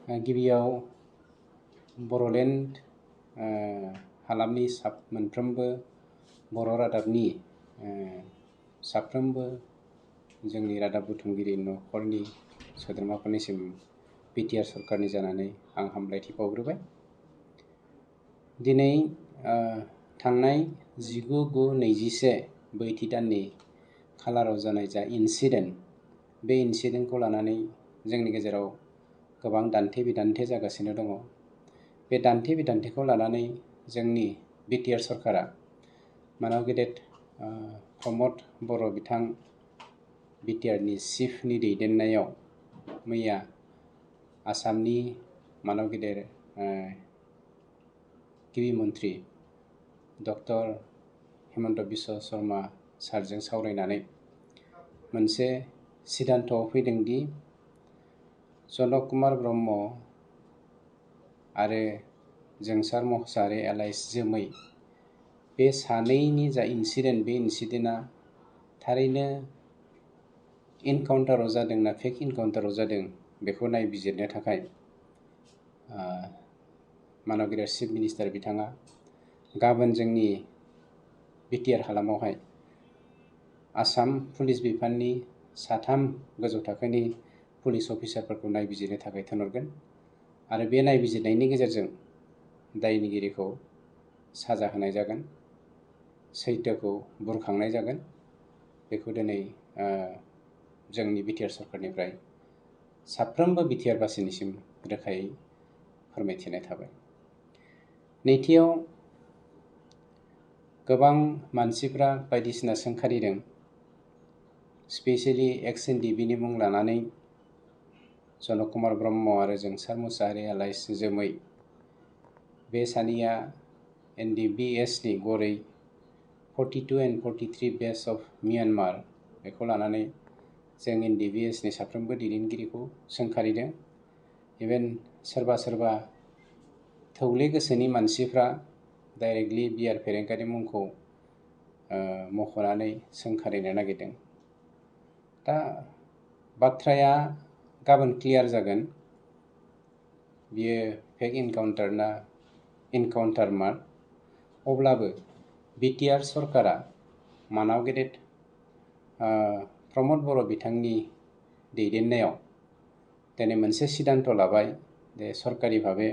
गिबियाव बर'लेण्ड हालामनि मोनफ्रोमबो बर' रादाबनि साफ्रोमबो जोंनि रादाब बुथुमगिरि न'खरनि सोद्रोमाफोरनिसिम बिटिआर सरकारनि जानानै आं हामलायथि बावग्रोबाय। दिनै थांनाय 19/9/21 बैथि दाननि खालाराव जानाय जा इन्सिडेन्ट, बे इन्सिडेन्टखौ लानानै जोंनि गेजेराव गोबां दान्थे बिदान्थे जागासिनो दङ। बे दान्थे बिदान्थेखौ लानानै जोंनि बिटिआर सरकारा मानाव गेदेर प्रमद बर' बिथां बिटिआरनि चिफनि दैदेननायाव मैया आसामनि मानाव गेदेर गिबि मन्त्रि डक्टर हिमन्त बिश्व शर्मा सारजों सावरायनानै मोनसे सिद्धान्तआव फैदोंदि जनक कुमार ब्रह्म आरो जोंसार मोसाहारि एलाइस जोमै बे सानैनि जा इन्सिडेन्ट, बे इन्सिडेन्टआ थारैनो इनकाउन्टाराव जादों ना फेक इनकाउन्टाराव जादों बेखौ नायबिजिरनो थाखाय मानाव गेदेर चिफ मिनिस्टार बिथाङा गाबोन जोंनि बिटिआर हालामावहाय आसाम पुलिस बिफाननि 3 गोजौ थाखोनि पुलिस अफिसारफोरखौ नायबिजिरनो थाखाय थिनहरगोन आरो बे नायबिजिरनायनि गेजेरजों दायनिगिरिखौ साजा होनाय जागोन, सैथोखौ बुरखांनाय जागोन। बेखौ दिनै जोंनि बिटिआर सरकारनिफ्राय साफ्रोमबो बिटिआर बासिनिसिम रोखायै फोरमायथिनाय थाबाय। नैथियाव गोबां मानसिफ्रा बायदिसिना सोंखारिदों, स्पेसियेलि एक्स एनडिबिनि मुं लानानै जनक कुमार ब्रह्म आरो जोंसार मोसाहारि एलाइस जोमै बे सानैया एनडिबिएसनि गरै 42 and 43 बेस अफ म्यानमार बेखौ लानानै जों एनडिबिएसनि साफ्रोमबो दैदेनगिरिखौ सोंखारिदों। इभेन सोरबा थौले गोसोनि मानसिफ्रा डाइरेक्टलि बिआर फेरेंगानि मुंखौ मख'नानै सोंखारिनो नागिरदों। दा बाथ्राया गाबोन क्लियार जागोन, बियो फेक इनकाउन्टार ना इनकाउन्टार मार। अब्लाबो बिटिआर सरकारा मानाव गेदेर प्रमद बर' बिथांनि दैदेननायाव दिनै मोनसे सिद्धान्त लाबाय जे सरकारि भाबे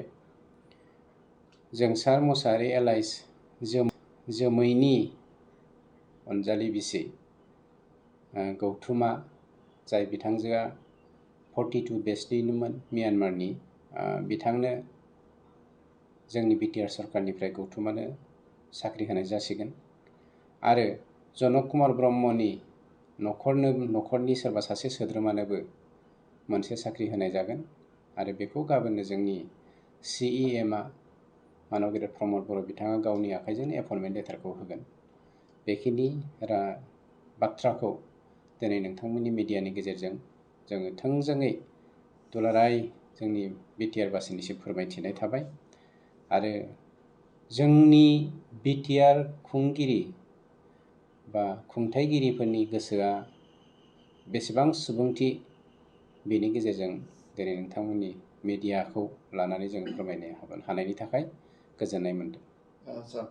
जोंसार मोसाहारि एलाइस जोमैनि अनजालि बिसि गौथुमा, जाय बिथांजोआ 42 बेसनिनोमोन म्यानमारनि, बिथांनो जोंनि बिटिआर सरकारनिफ्राय गौथुमानो साख्रि होनाय जासिगोन आरो जनक कुमार ब्रह्मनि न'खरनि सोरबा सासे सोद्रोमानोबो मोनसे साख्रि होनाय जागोन आरो बेखौ गाबोननो जोंनि CEMआ मानाव गेदेर प्रमद बर' बिथाङा गावनि आखाइजोंनो एपइन्टमेन्ट लेटारखौ होगोन। बेखिनि बाथ्राखौ दिनै नोंथांमोननि मिडियानि गेजेरजों जोङो थोंजोङै दुलाराय जोंनि बिटिआर बासिनिसिम फोरमायथिनाय थाबाय आरो जोंनि बिटिआर खुंगिरि बा खुंथाइगिरिफोरनि गोसोआ बेसेबां सुबुंथि, बेनि गेजेरजों दिनै नोंथांमोननि मिडियाखौ लानानै जों फोरमायनो हानायनि थाखाय गोजोननाय मोन्दों। सार,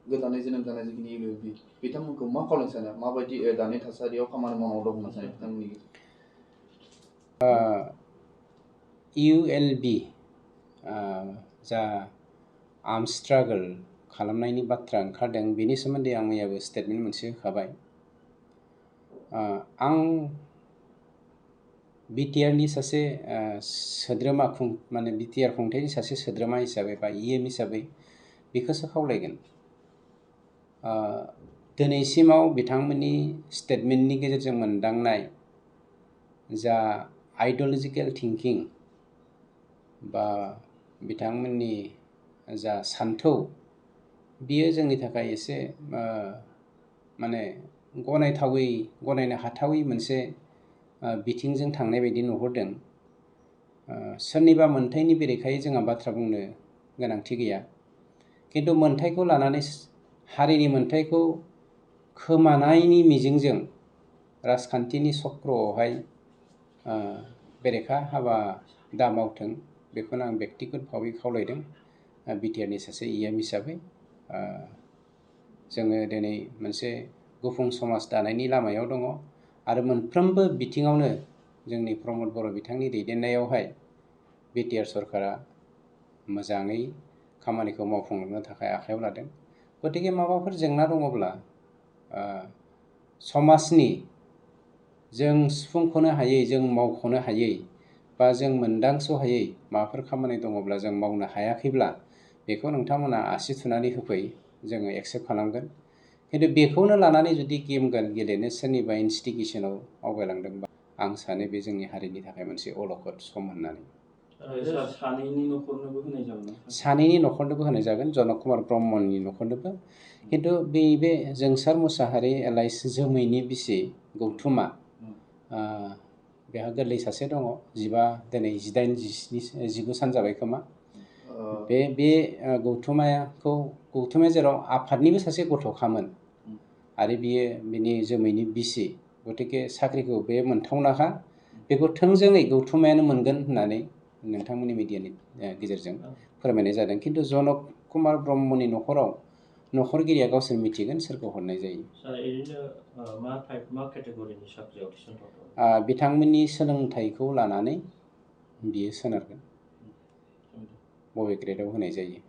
गोदानै जोनोम जानाय जिखिनि ULB बिथांमोनखौ मा खावलायनो सानो, माबायदि दानि थासारियाव खामानि मावनांगौ दं होनना सानो बिथांमोननि? ULB जा आर्म स्ट्रागल खालामनायनि बाथ्रा ओंखारदों, बेनि सोमोन्दै आं मैयाबो स्टेटमेन्ट मोनसे होखाबाय। आं बिटिआरनि सासे सोद्रोमा माने बिटिआर खुंथायनि सासे सोद्रोमा हिसाबै बा EM हिसाबै बेखौसो खावलायगोन। दिनैसिमाव बिथांमोननि स्टेटमेन्टनि गेजेरजों मोनदांनाय जा आइडिय'लजिकेल थिंकिं बा बिथांमोननि जा सान्थौ, बियो जोंनि थाखाय एसे माने गनायनो हाथावै मोनसे बिथिंजों थांनाय बायदि नुहुरदों। सोरनिबा मोन्थायनि बेरेखायै जोंहा बाथ्रा बुंनो गोनांथि गैया, खिन्थु मोन्थायखौ लानानै हारिनि मोन्थायखौ खोमानायनि मिजिंजों राजखान्थिनि चक्रआवहाय बेरेखा हाबा दा मावथों, बेखौनो आं बेक्तिगत भाबै खावलायदों बिटिआरनि सासे इएम हिसाबै। जोङो दिनै मोनसे गुफुं समाज दानायनि लामायाव दङ आरो मोनफ्रोमबो बिथिङावनो जोंनि प्रमद बर' बिथांनि दैदेननायावहाय बिटिआर सरकारा मोजाङै खामानिखौ मावफुंलांनो थाखाय आखायाव लादों। गतिके माबाफोर जेंना दङब्ला समाजनि जों सुफुंख'नो हायै, जों मावख'नो हायै बा जों मोनदांस'हायै माबाफोर खामानि दङब्ला जों मावनो हायाखैब्ला बेखौ नोंथांमोना आसि थुनानै होफै, जोङो एक्सेप्ट खालामगोन। खिन्थु बेखौनो लानानै जुदि गेम गेलेनो सोरनिबा इनस्टिटिउसनाव आवगायलांदोंबा आं सानो बे जोंनि हारिनि थाखाय मोनसे अलखद सम होननानै। सानैनि न'खरनोबो होनाय जागोन ना? सानैनि न'खरनोबो होनाय जागोन, जनक कुमार ब्रह्मनि न'खरनोबो। खिन्थु बे जोंसार मुसाहारि एलाइस जोमैनि बिसि गौथुमा, बेहा गोरलै सासे दङ, 19 सान जाबाय खोमा। बे गौथुमाया जेराव आफादनिबो सासे गथ'खामोन आरो बिनि जोमैनि बिसि, गतिके साख्रिखौ बे मोनथावनाखा। बेखौ थोंजोङै गौथुमायानो मोनगोन होननानै नोंथांमोननि मिडियानि गेजेरजों फोरमायनाय जादों। खिन्थु जनक कुमार ब्रह्मनि न'खराव न'खरगिरिया गावसोर मिथिगोन सोरखौ हरनाय जायो। बिथांमोननि सोलोंथाइखौ लानानै बियो सोनारगोन बबे ग्रेडआव होनाय जायो।